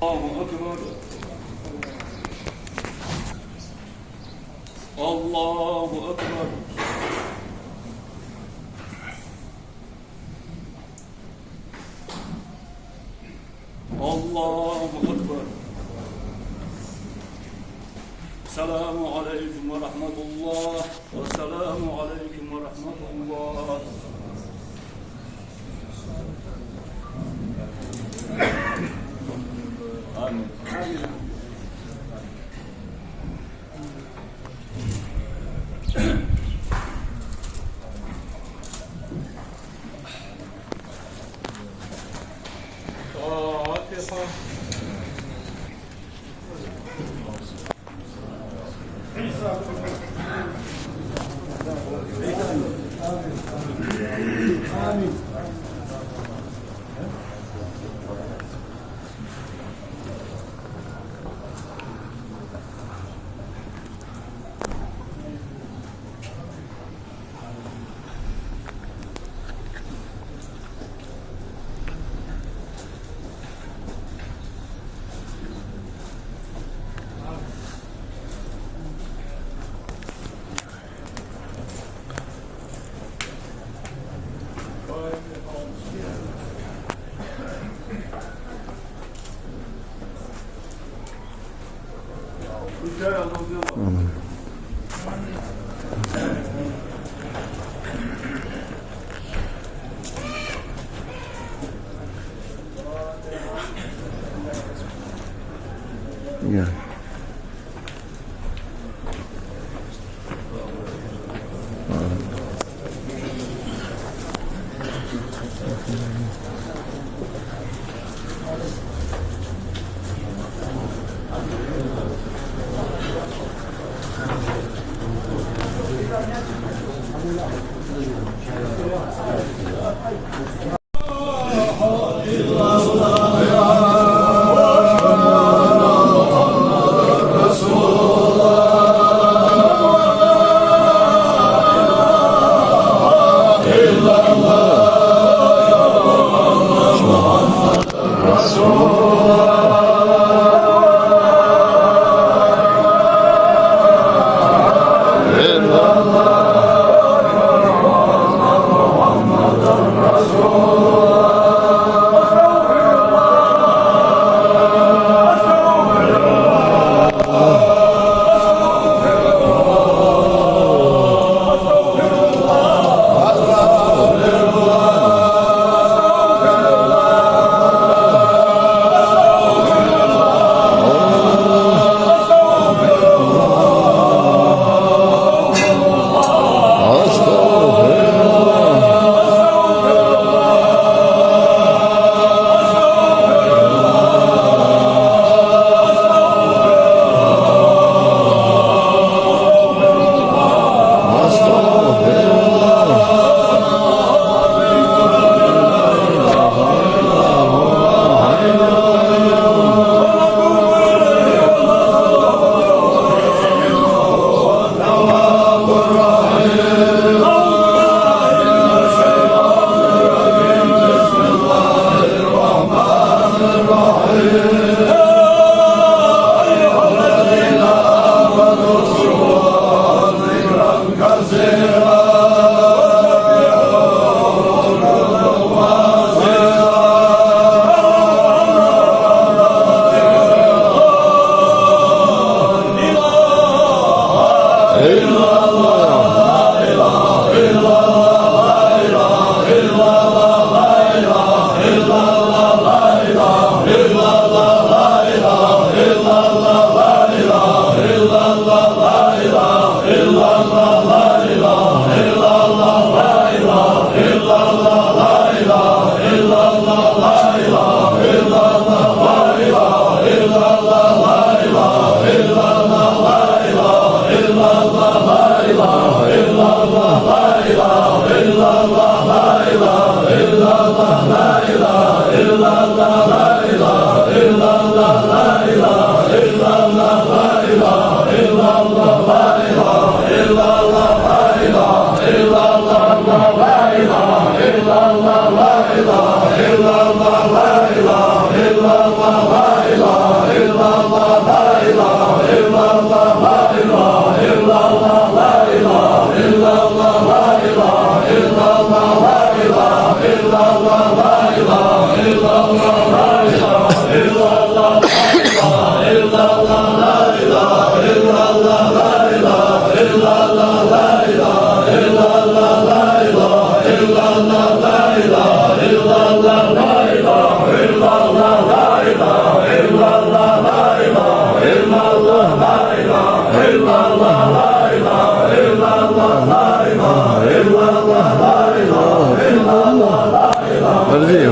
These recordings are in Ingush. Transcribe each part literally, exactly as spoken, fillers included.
الله أكبر. الله أكبر. الله أكبر. السلام عليكم ورحمة الله. والسلام عليكم ورحمة الله. آمين. فاتحة. Подожди.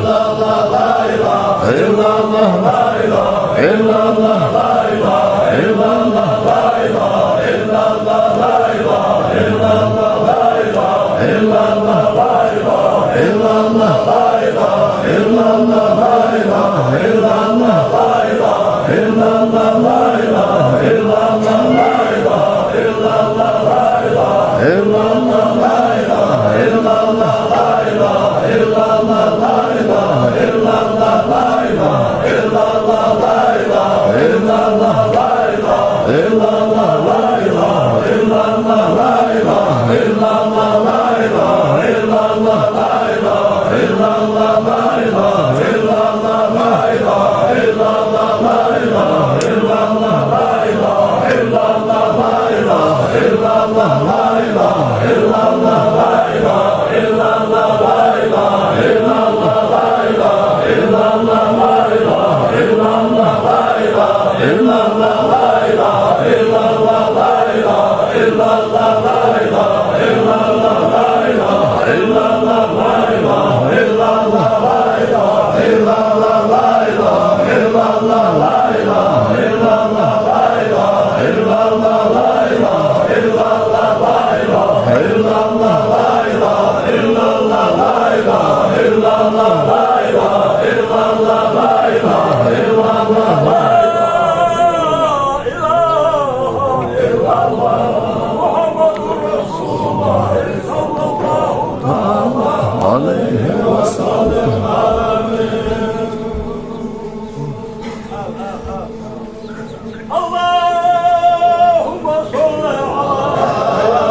اللهم صل على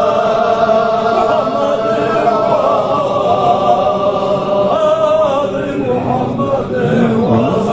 محمد وعلى آل محمد وسلم.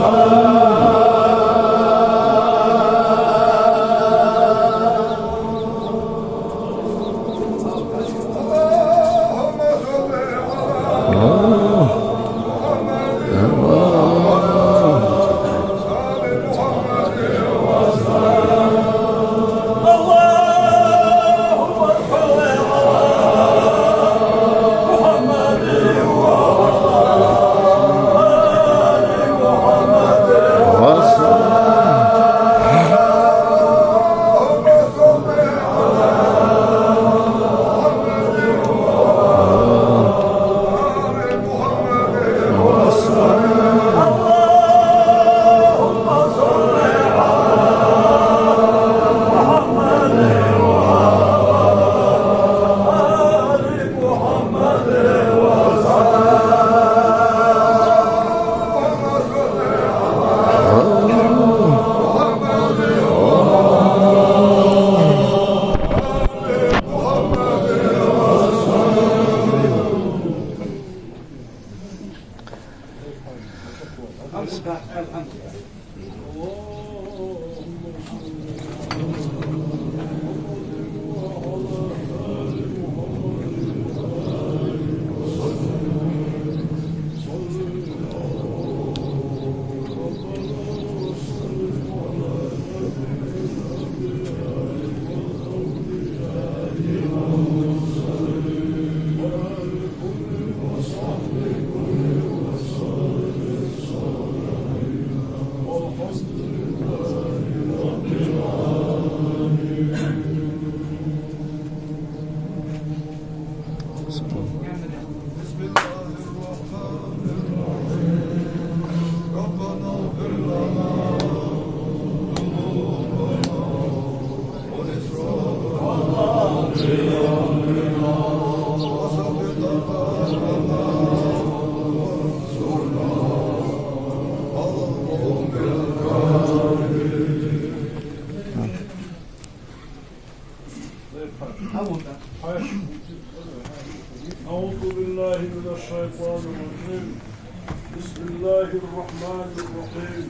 بسم الله الرحمن الرحيم.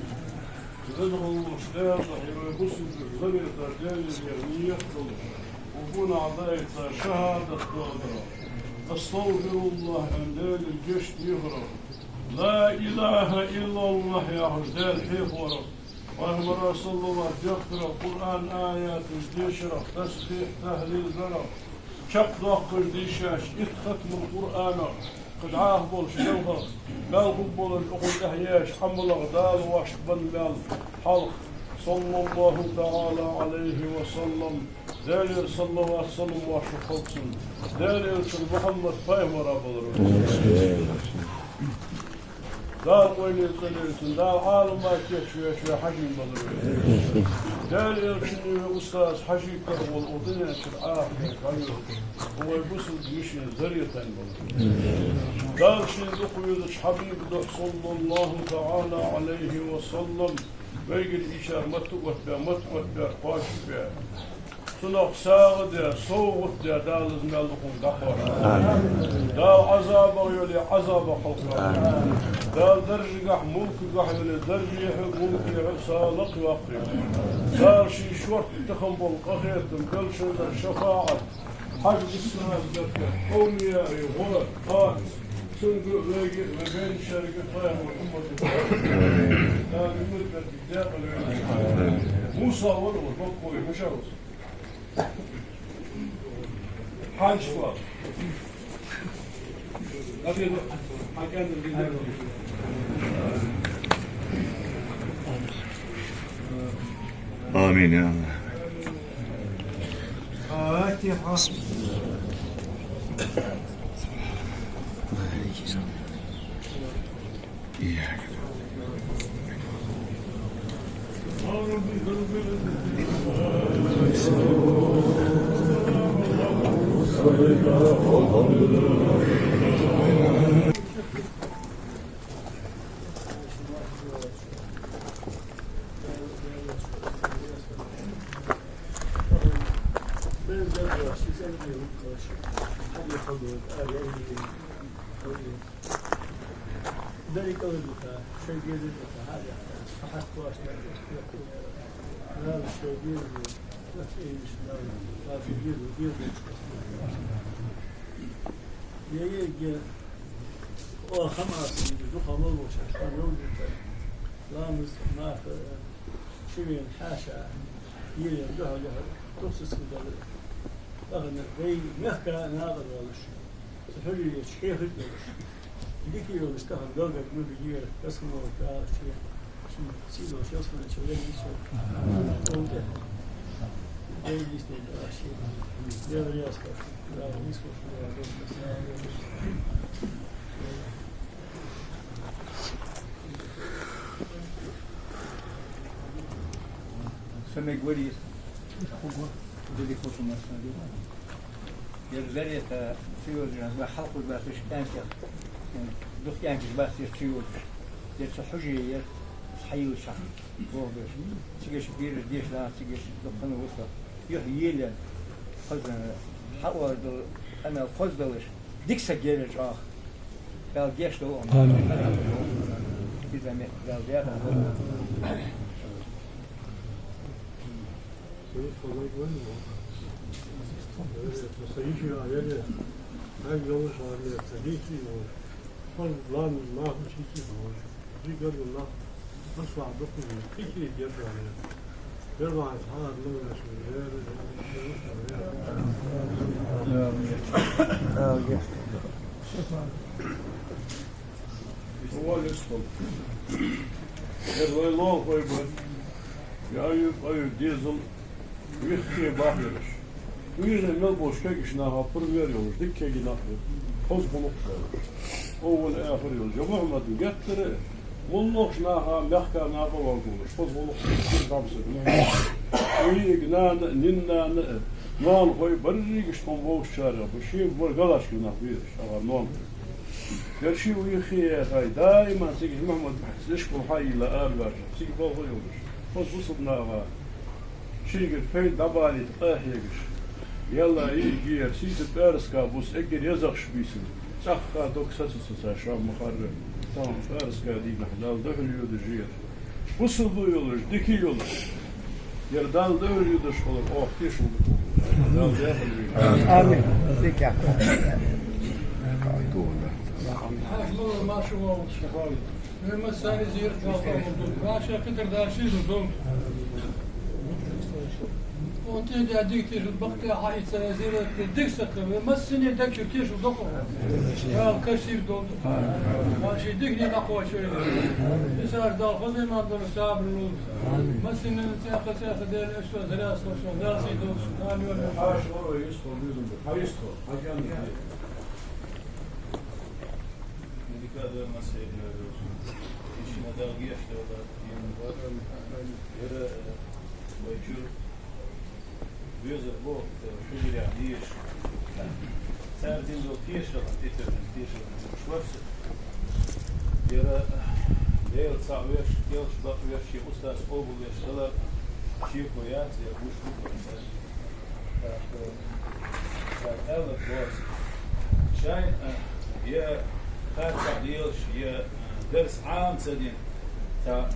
Веза волча Даьла, хьай вай бусалба завета Даьлагара нийят долаш, укх бунагӀа дайта шахӀадат доадар, أستغفر الله аьнна Даьлага гешт дехар, لا إله إلا الله яхаш Даьла хьехар, Пайхамара саллават дехкар, Къуръан аяташ дешар, тасбихь, тахлил дар, чакхдоаккхаш дийшача итт хатмал Къуръанах, кхы дӀахо болча балхах, мел хургболаш укхун тӀехьа еш Ӏамалах Дала воашта бенна мел хьалха, صلى الله تعالى عليه وسلم, Даьлагара саллават-салам воашта хилда цунна, Даьла Элчан Мухьаммад пайхамара балар. Дала къайле цӀенъе цунна, Дала Ӏалама кийчвеш вай Хьажий балар вай. Даьла Элчанеи вай устазеи Хьажий кара вола укх дунен чура Ӏахарт хьайола, укх вай бусалба мишта заретан балар. Дала шийна дукха везача Хьабиба духьа, صلى الله تعالى عليه وسلم, вайгара ийцар мотт оттабе, мотт оттабе, кхоачашбе. Цунах сагӀа де, совгӀат де, Дала из мел лу хӀама дӀакхоачалда. Дала Ӏазабах йоле Ӏазабах хьалхаваккхалда. Дала даржагахьа, мулкагахьа йоле даржехьа, мулкехьа са лакхйоаккхалда. Дала ший шортта таханбола къахетам, белшанзар шафаӀат, Хьажа устаза даккха, овлияий гӀо, кхоаца, цунга а, вайга а, вай бенчарга а, Пайхамара умматага а. Дала уммат беркате декъала вайна. Муса вар вар, бакъ вай, муша вар. Хьанча вар. آمين يا الله. فاتحة. إياك. Ламаз наха ши вена хьаша, елена духьал-духьал, тохсаскадала, тахан вай мехка накъадоалаш, цу хьулиеча хьехаш долаш, дика йолаш, тахан галгага муьлхха дийр, касхано кагӀаче, шин сийло шелсманча вен йисо. Онте. Вай йисте кагӀаче. Дера яска, Дала йисо шура. Са мегаргвар из. Дали хушумас на дила. Ер зарета ца йолаш, вай хьалкхувш бац уж кӀаьнкех. Дукха кӀаьнкаш бац ер ца йолаш. Ер цу хьужаре яр, цхьа йолча хана. Бохабеш. Цига бераш деш лаьнна, цига дукха хана вусла. Юхь елена, хоза, хьаоалаш дола къамаьл хоза долаш, дика саг яр ер чӀоагӀа. Дала гешт долда. Амин. Иза ме-, Дала декъала долда. Ер вай лоалахой бар. Я Аюб, Аюб, дезал, вихке бахьараш. Вижа мел болча кегийча наха пурам йолаш, дика кегий нах ба. Хоза гӀулакх долаш, овал-аьхар йолаш. Я Мухьаммад, геттара моллагӀча наха, мехка накъаваргволаш, хоза гӀулакх долаш, дӀабусарг Мухьаммад. Вайга нана а, нин нана а, ноанахой, берригаш тхона вовзачарех ба, ший бора галачкагӀа нах ба ераш, ага ноанахой. Ер ший вихке яхай, даиман цига Мухьаммад, ишкол хьайилла араваьжа, цига болх йолаш. Хоза бусалба наха шийгара пайда дӀабалийта къахьегаш. Ялла, йиӀиг яр, сийсара пӀаьраска бус, эггара езагӀаш бийсан. ЦӀаккха дог саца ца ца шоам ма харра. Фарскаь дийнахьа Дала духьал йодаш я. Бусалба йолаш, дика йолаш, ер Дала духьал йодаш хилар оаха тешал да. Дала духьал йойла. Амин. Дика. Хьажа, ма вар, маша волча хьавола. Вай массане зерат Дала къоабал долда. Маша кхетар Дала шийла долда. Вон тӀехьа дика тешал, бакъда хьаийца зерат дика саг хилва. Вай массане дика тешал да-кх. Дала кхы сийрда долда. Вай ший дикане дӀакхоачаш вайна. Висаш Дала хоза иман долаш, сабар лолда. Массанена цӀенхаш, цӀенхаш Дала эшшо заряс хошо, Дала сий долаш. Амин. Хьажа, ора, йист хо, мизум бу. Хьажа, йист хо. Хьажа, амин. Дика дар массане а. Иштта ма Дала гешт долда. Ер, э, вай чура везар боху, э, шугиря дезаш. Цар дина дола тешал, тӀетоьхна тешал, шорса. Ер, э, Дела цхьаъ веш, кӀелш бакъ веш, ший устаз къоабал веш хилар шеко яц, ер гуш бу вайна. ТӀаккха, э, аьлар боарца. Шайна, э, е харцахьа лелаш, е, э, дарс Ӏама ца дина, цхьа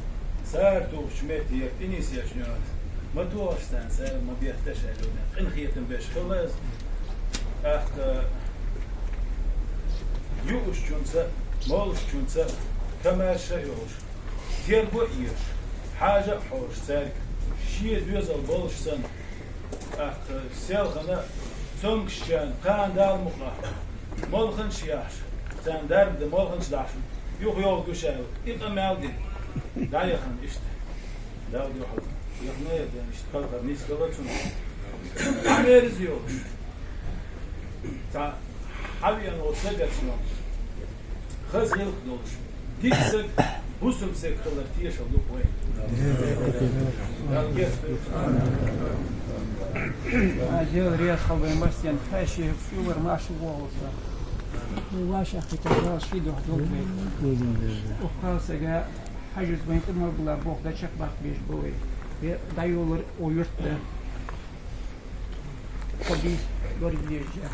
цар тухуча метте тӀанийсъеш нуьнат. Ма тохаш царна, царна ма бетташ аьлла, къинхетам беш хилла из. ТӀаккха юушчунца, молушчунца комаьрша а йолаш, терго а еш, хьажа а хьожаш цаьрга, шен доьзал болаш санна, тӀаккха селхана цомгашчарна, кхана Дала мукъагӀа, молханаш яхьаш, царна дарба дан молханаш дахьаш, юха йогӀуш аьлла, и къамаьл дина, дӀаяхана иштта. Дала дуьхьал, яхана а яхана иштта, кхалхар нийсхала цунна. Ӏамерза йолаш. Цхьа хьавена волча сагаца йоах. Хаза гӀиллакх долаш, дика саг, бусалба саг хилар тешал ду-кх вайна. Дала гешт дойла. Дела раьза хилва вай массанена, хьаьший чу вар маша волча. Вай вӀашагӀкхетар Дала ший духьа долда вай. Укх кхалсага Хьажас вайна къамаьл бала боху дан чакхбаккха безаш ба вай. Вай дӀайолар укх юрта да. Кхо бийса лорга дезаш.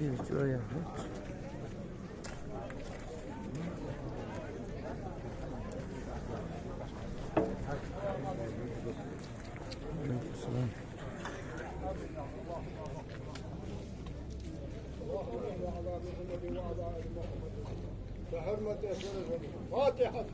Ил чура яхад. Салам. الفاتحة.